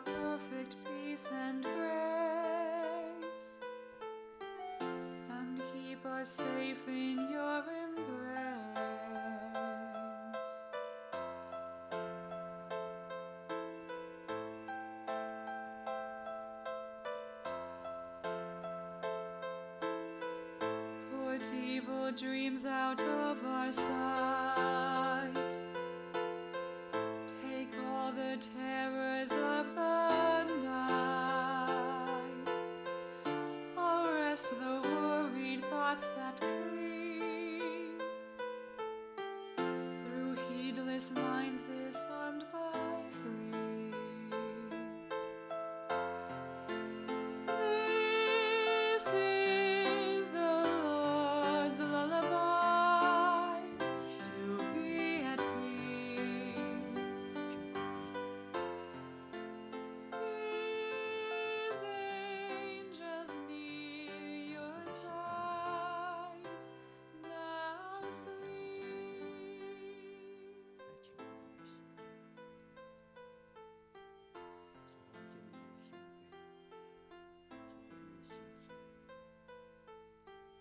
Perfect peace and grace, and keep us safe in your embrace. Put evil dreams out of our sight. Take all the terrors of the night. Arrest the worried thoughts that creep through heedless minds disarmed by sleep. This is the Lord's lullaby, to be at peace. His angels near your side now sleep. 來唱歌的時間，主環境的聖殿，祝福你的信心，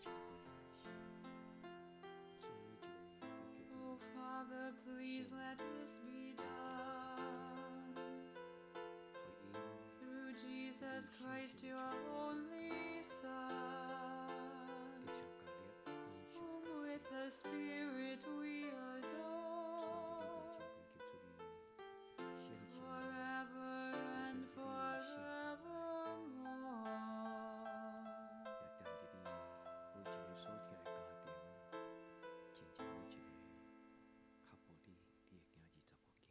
親近你的心，祝每一個得 Oh, Father, please let this be done. 予𪜶 Through Jesus Christ, your only Son, 得上加力，以上 whom with the Spirit we adore, forever and forevermore. 也踮佇你每一个所疼的家庭，親像每一個較無你你的囝兒查某囝。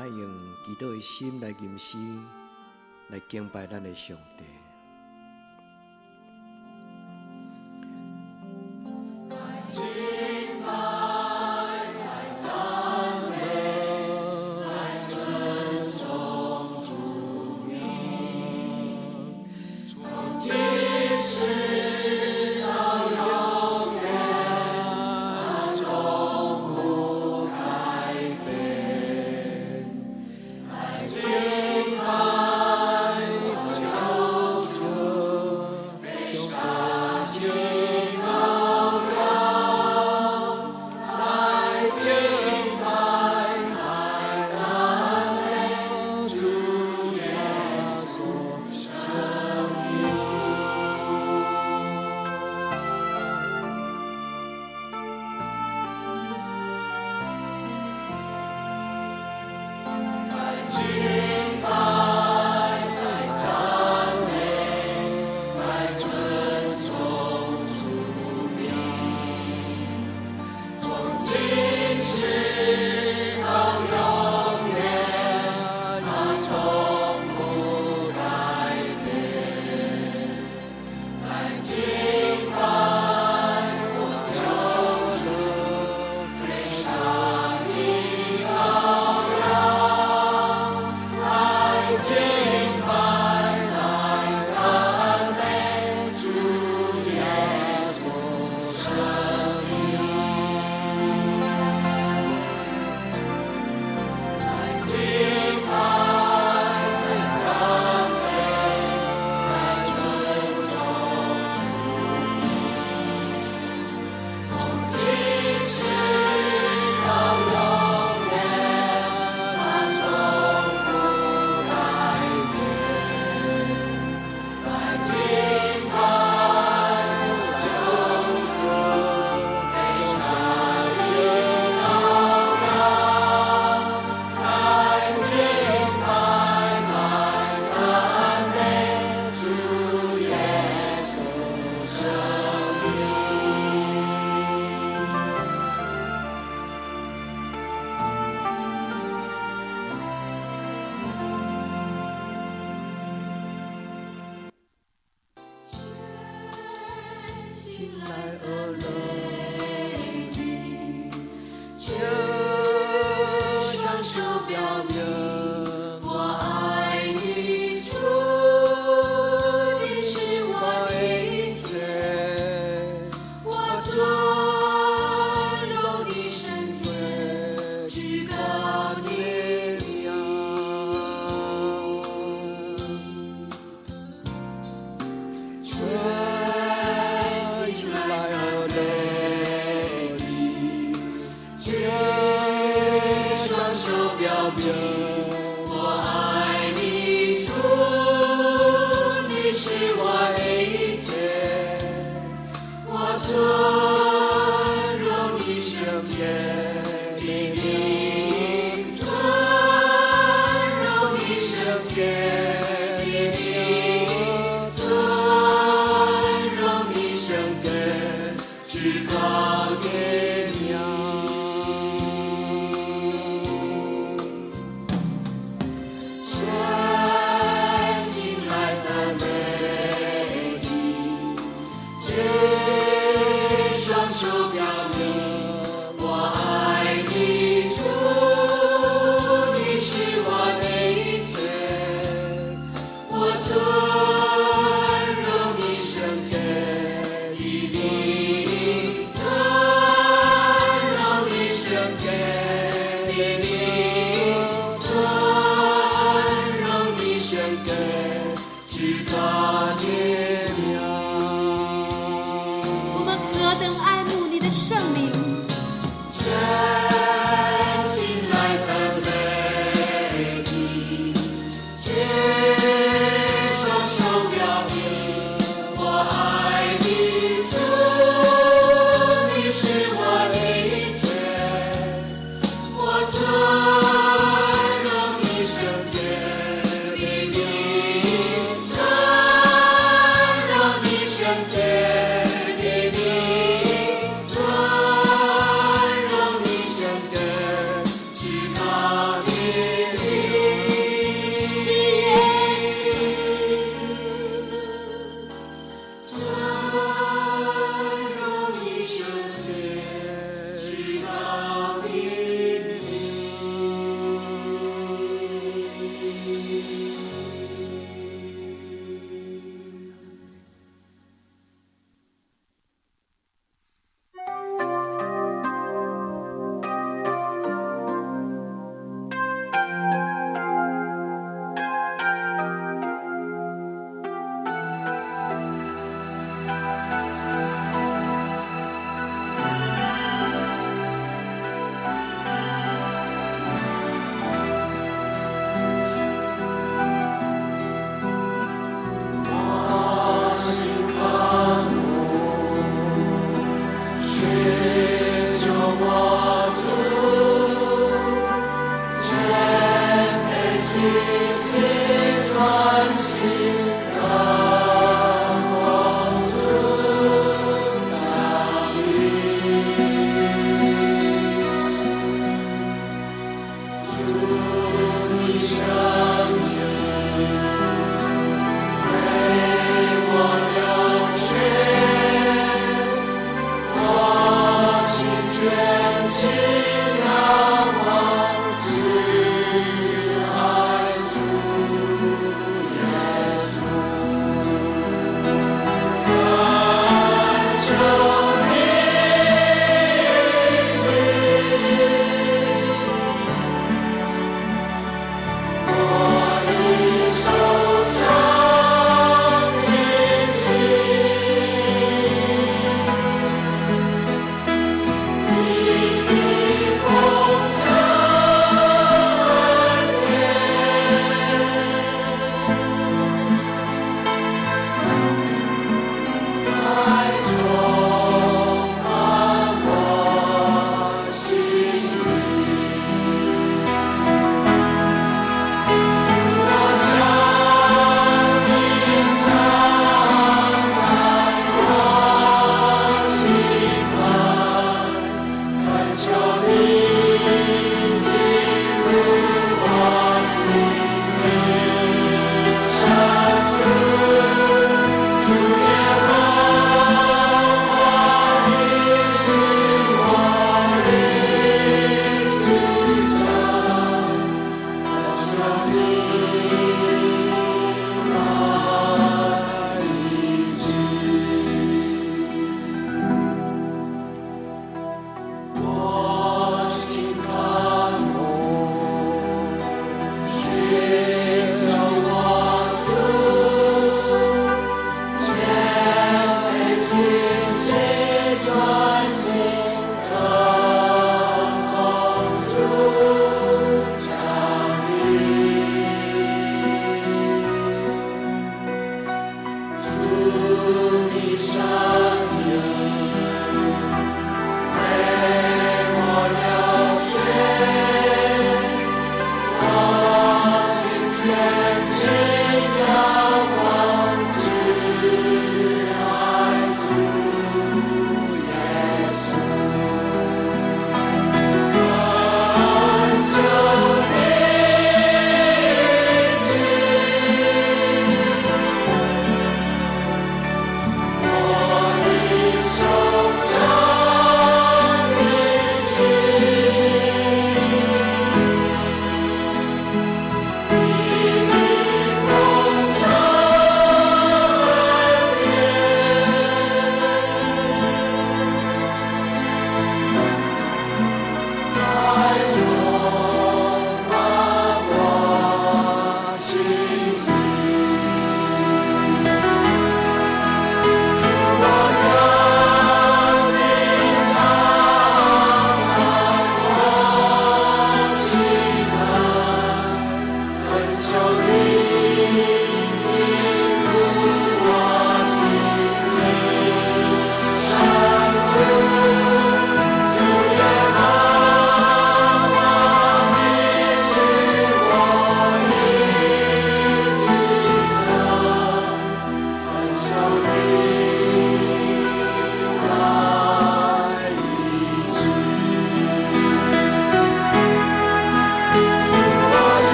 愛用祈禱的心來吟詩，來敬拜咱的上帝。尊。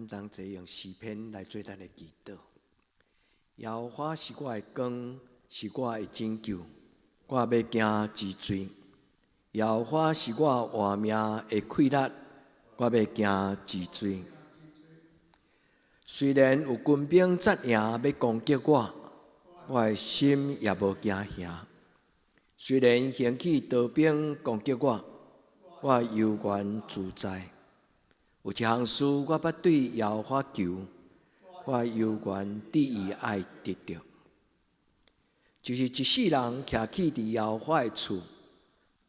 咱同齊用詩篇來做咱的祈禱。耶和華是我的光，是我的拯救，我欲驚之罪。耶和華是我活命的氣力，我欲驚之罪。雖然有軍兵紮營欲攻擊我，我的心也無驚嚇。雖然興起刀兵攻擊我，我猶原自在。有一項事我捌對耶和華求，我猶原致意愛得著，就是一世人徛起佇耶和華的厝，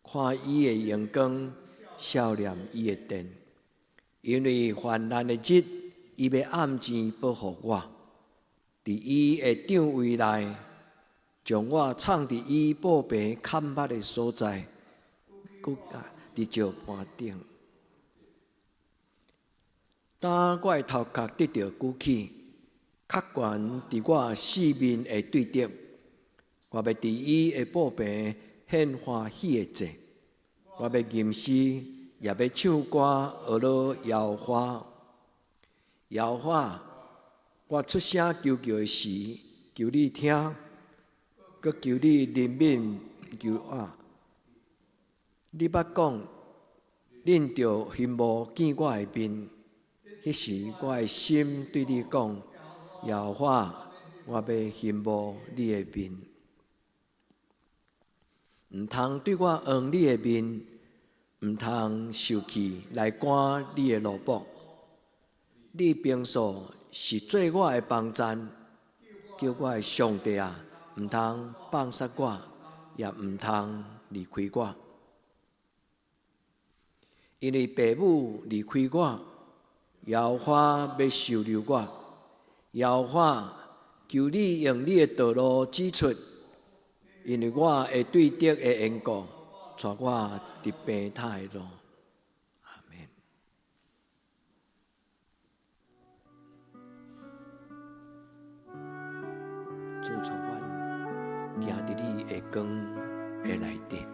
看伊的榮光，數念伊的殿。因為患難的日，伊欲暗箭保護我，佇伊的帳帷內，將我藏佇伊布棚崁密的所在，閣佇石磐頂。當我的頭殼得著舉起，較懸佇我四面的對敵，我欲佇伊的布棚獻歡喜的祭，我欲吟詩，也欲唱歌，呵咾耶和華。耶和華，我出聲求叫的時，求你聽，閣求你憐憫求我。你捌講，恁著欣慕見我的面。彼時我的心對你講：耶和華，我欲欣慕你的面。毋通對我囥你的面，毋通受氣來趕你的奴僕。你平素是做我的幫贊，救我的上帝啊，毋通放殺我，也毋通離開我，因為父母離開我，耶和華欲收留我。耶和華，求你用你的道路指出，因為我的對敵的緣故，帶我佇平坦的路。阿門。主帶阮行佇你的光的內底。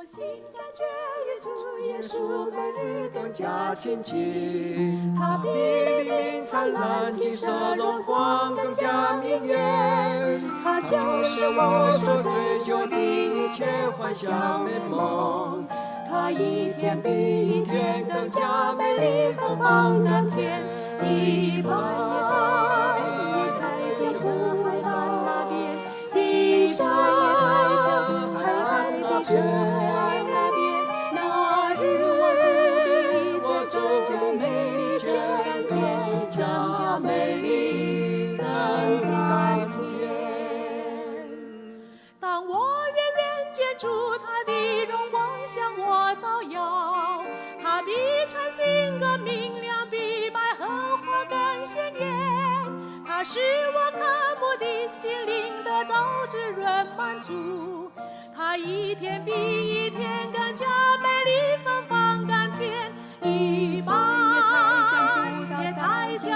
心感覺與主耶穌每日更加親近，他比黎明燦爛，金色榮光更加明豔。他就是我所追求的一切幻想美夢，他一天比一天更加美麗，芬芳甘甜。一半也在金色海岸那邊，金山也在向海在金色海岸那邊。那日我主比以前更加美麗，且甘甜，更加美麗，更甘甜。當我遠遠見主他的榮光向我照耀，他比晨星更明亮，比百合花更鮮豔。他使我渴慕的心靈得著滋潤滿足，他一天比一天更加美麗，芬芳甘甜。一半也才想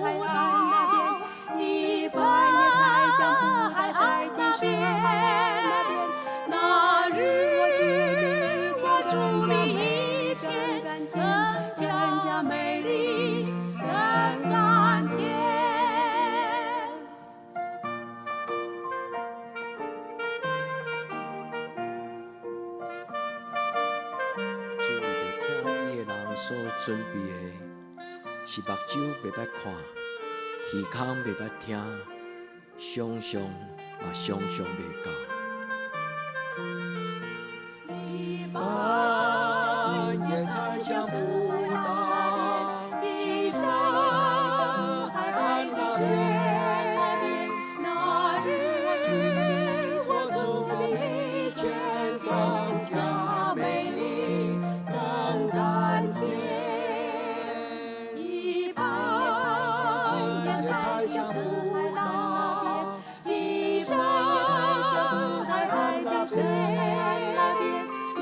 不到，金色海岸那邊。那日我主比以前更加美麗，更甘甜。主為著疼伊的人所準備的，是目睭袂捌看，耳孔袂捌聽，想象嘛想象袂到。一半也猜想不到，金山也猜想不到，在金色海岸那邊。那日我主比以前更加美麗，且更加美麗，更甘甜。一半也猜想不到，金山也猜想不到，在金色海岸那邊。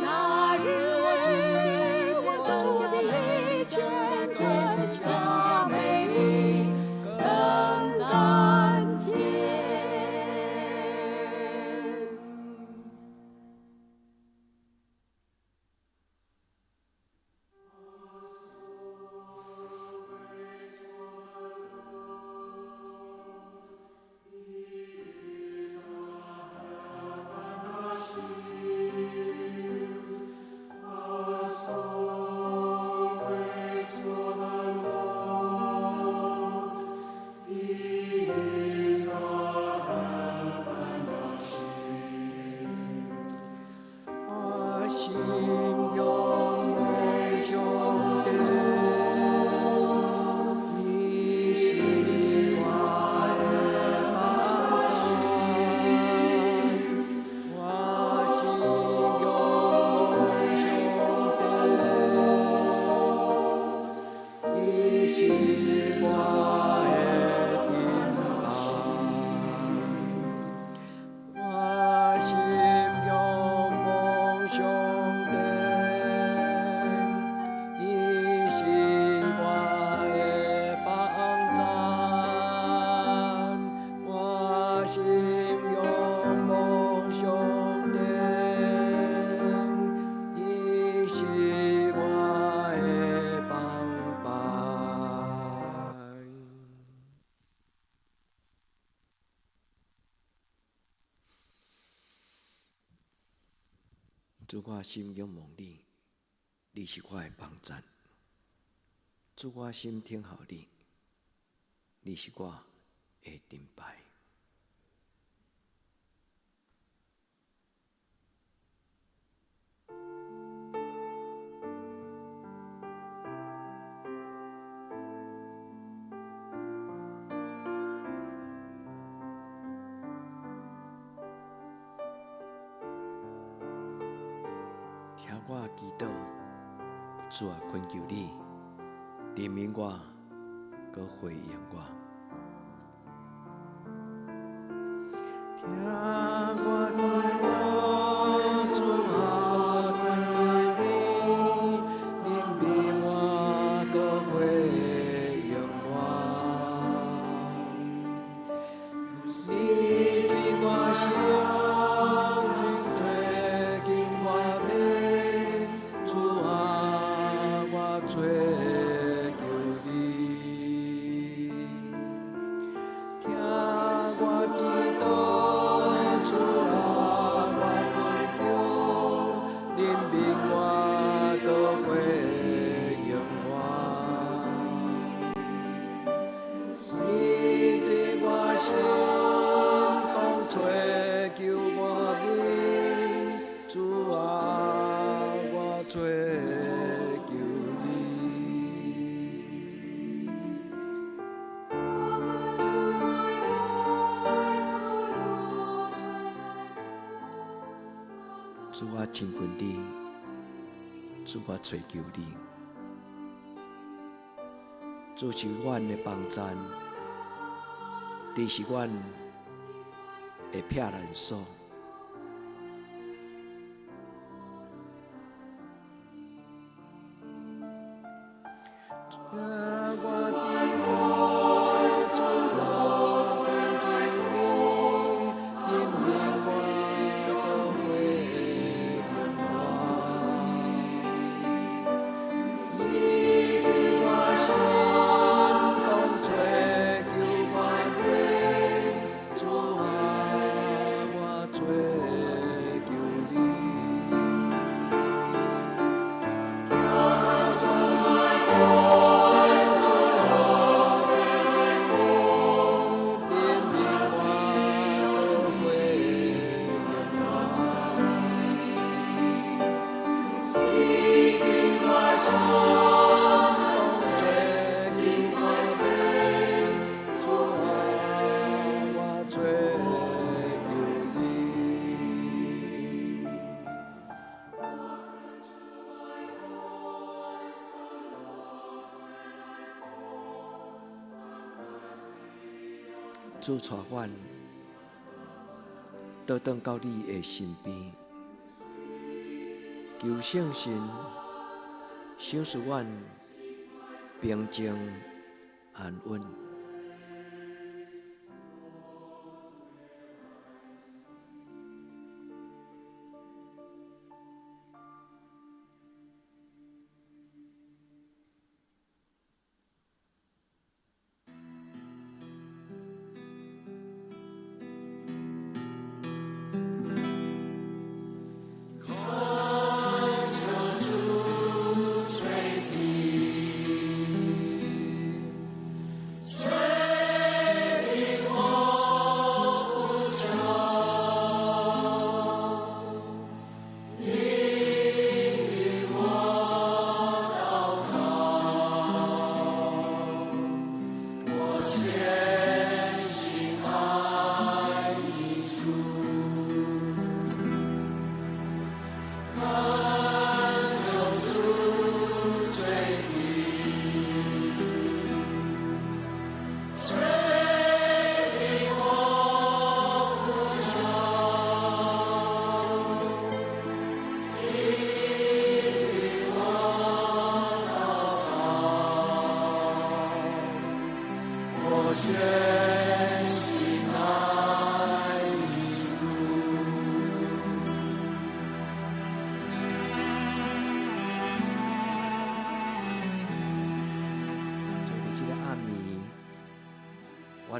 那日我主比以前更加美麗，且更加美麗，更甘甜。我心仰望上帝，伊是我的幫贊。我心仰望上帝，伊是我的盾牌。我心仰望上帝，伊是我的幫贊。我心仰望上帝，伊是我的幫伴。主，我心仰望你，你是我的幫贊。主，我心等候你，你是我的盾牌。聽我祈禱，主啊，懇求你憐憫我，閣回應我。聽我祈禱，主啊，懇求你憐憫我，閣回應我。你對我心，真提緊我命。主，我親近你，主，我揣求你，主是阮的幫贊，你是阮的避難所。主帶阮倒轉到你的身邊，求聖神賞賜阮平靜安穩。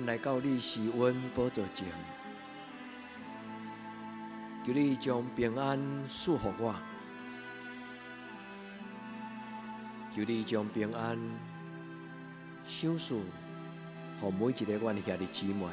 來到你施恩寶座前，求你將平安賜予我，求你將平安賞賜予每一個阮兄弟姊妹。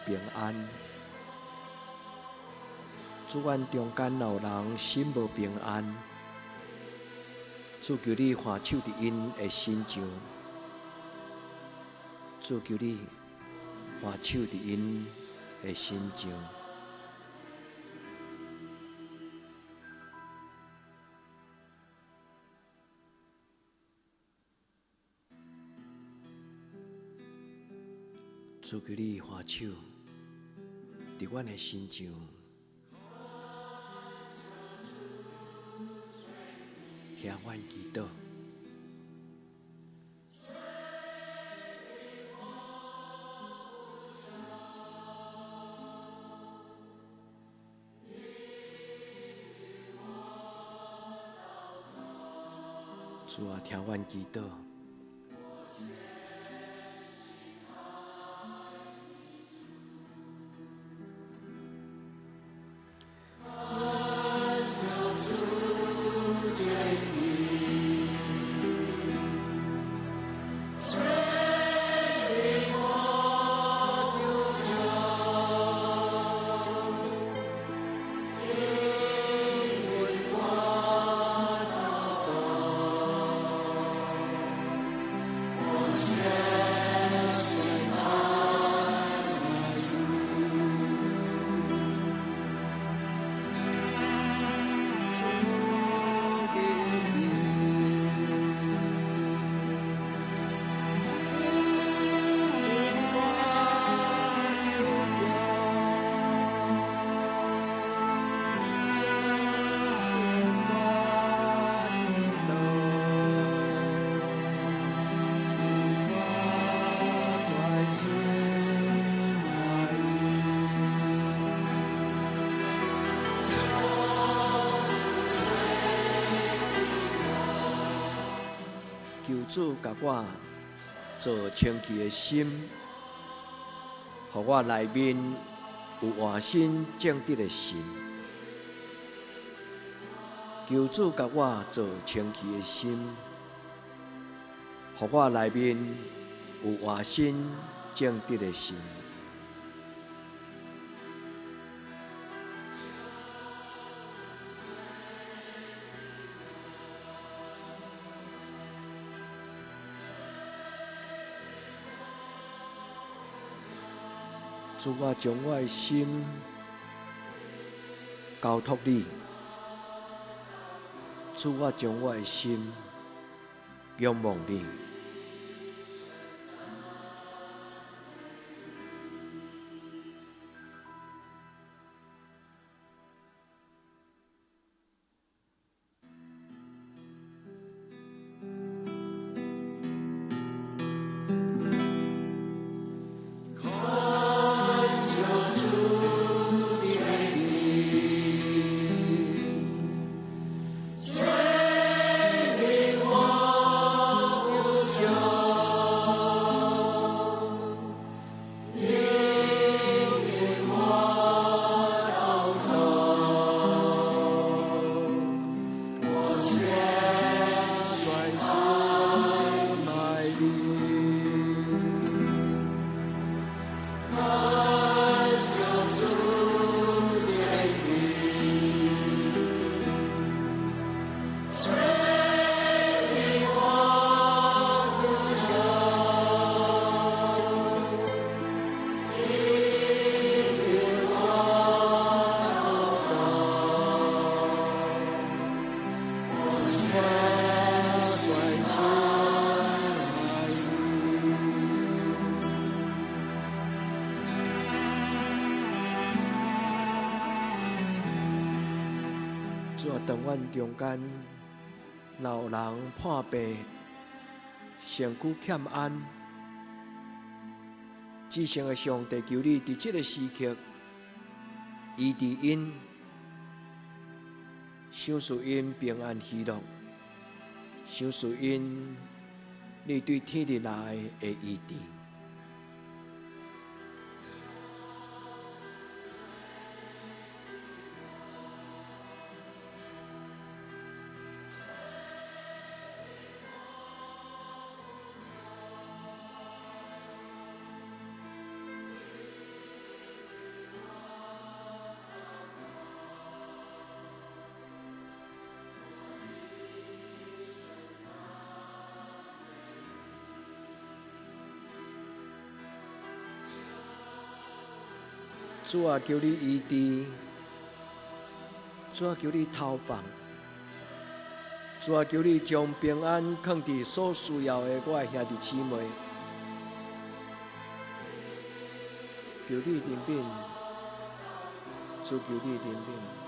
平安，主，阮中間有人心無平安，主求你按手佇𪜶的身上，主求你按手佇𪜶的身上。主求你按手佇阮的身上，聽阮祈禱。主啊，聽阮祈禱。求主共我造清氣的心，予我內面有換新正直的心。求主共我造清氣的心，予我內面有換新正直的心。主，我將我的心交託你。主，我將我的心仰望你。主啊，當阮中間若有人破病，身軀欠安，至聖的上帝，求你佇這个時刻醫治𪜶，賞賜𪜶平安喜樂，賞賜𪜶你對天地來的醫治。主啊，求你醫治；主啊，求你投放；主啊，求你將平安囥佇所需要的我的兄弟姊妹。求你憐憫，主求你憐憫。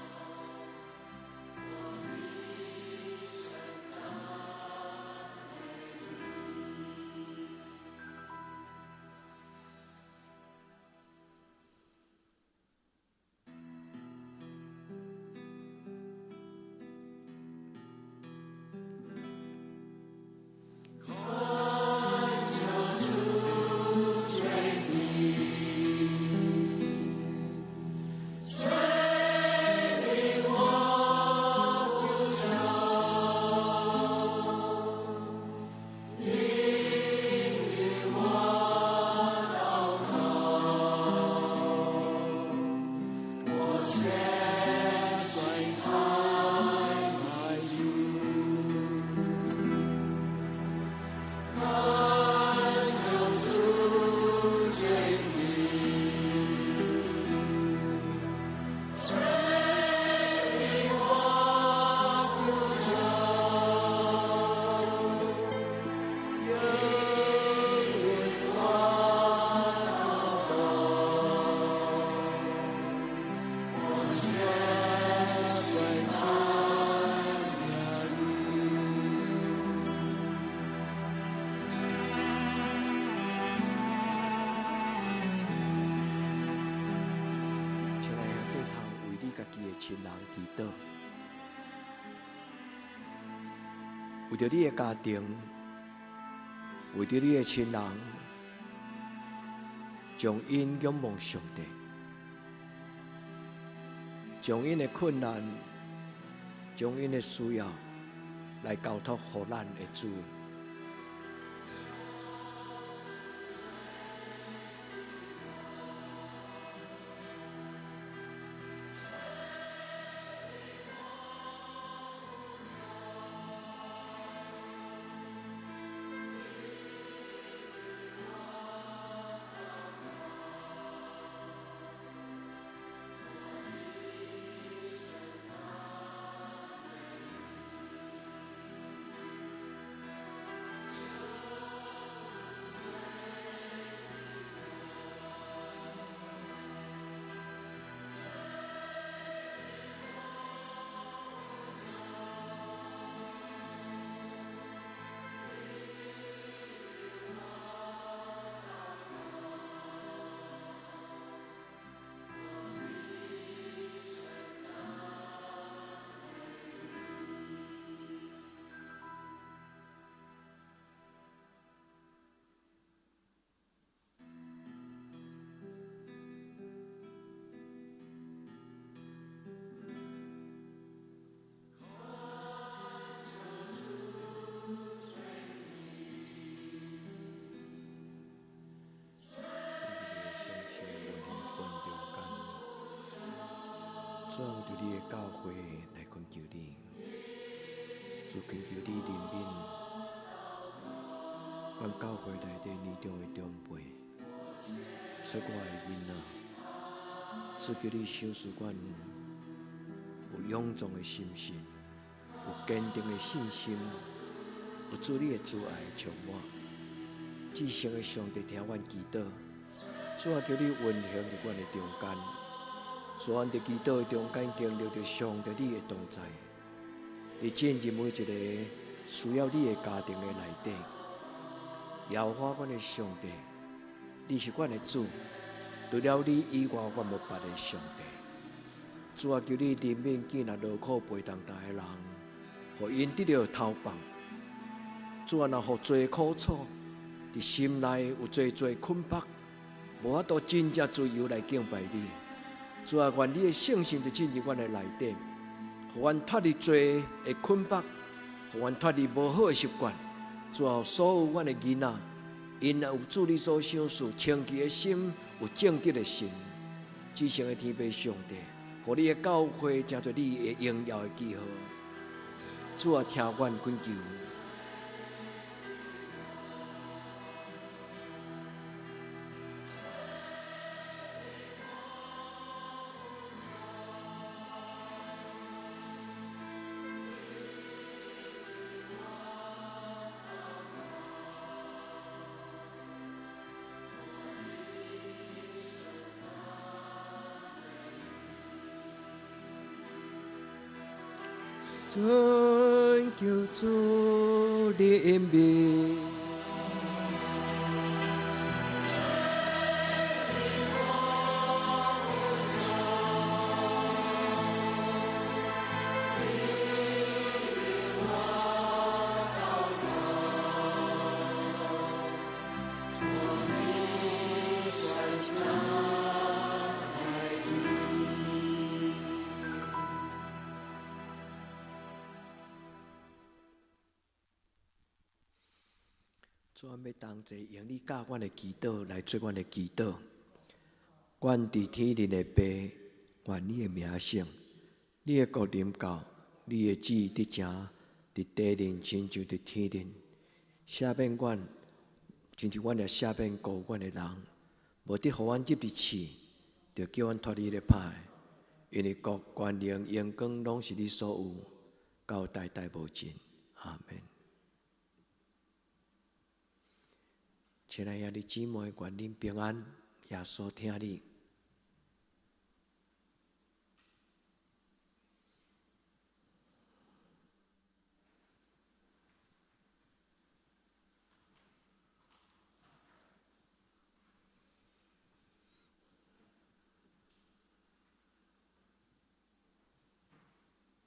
祈禱，為著你的家庭，為著你的親人，將𪜶仰望上帝，將𪜶的困難，將𪜶的需要來交託予咱的主。主，為著你的教會來懇求你，主懇求你憐憫，阮教會內底年長的長輩，出我的囡仔，主求你賞賜阮有勇壯的心性，有堅定的信心，有主你的慈愛充滿。至聖的上帝聽阮祈禱，主啊，求你運行佇阮的中間。主，阮佇祈禱的中間經歷著上帝你的同在，你進入每一个需要你的家庭的內底。耶和華阮的上帝，你是阮的主，除了你以外，阮無別的上帝。主啊，求你憐憫見若勞苦背重擔的人，予𪜶得著頭放。主啊，若予濟苦楚，佇心內有濟濟捆縛，無法度真正自由來敬拜你。主啊，願你的聖神就進入阮的內底，予阮脫離罪的捆綁，予阮脫離無好的習慣。主啊，所有阮的囡仔，𪜶若有主你所賞賜清潔的心，有正直的心，至聖的天父上帝，予你的教會成做你的榮耀的記號。主啊，聽阮懇求。尊求主憐憫。主，阮欲同齊用你教阮的祈禱來做阮的祈禱。阮佇天頂的父，願你的名聖，你的國臨到，你的旨意得成，佇地面親像佇天頂。赦免阮，親像阮也赦免告阮的人。無得予阮入佇試，著救阮脫離彼个歹的。因為國、權能、榮光，攏是你所有，到代代無盡。阿們。親愛兄弟姊妹，願恁平安，耶穌疼你。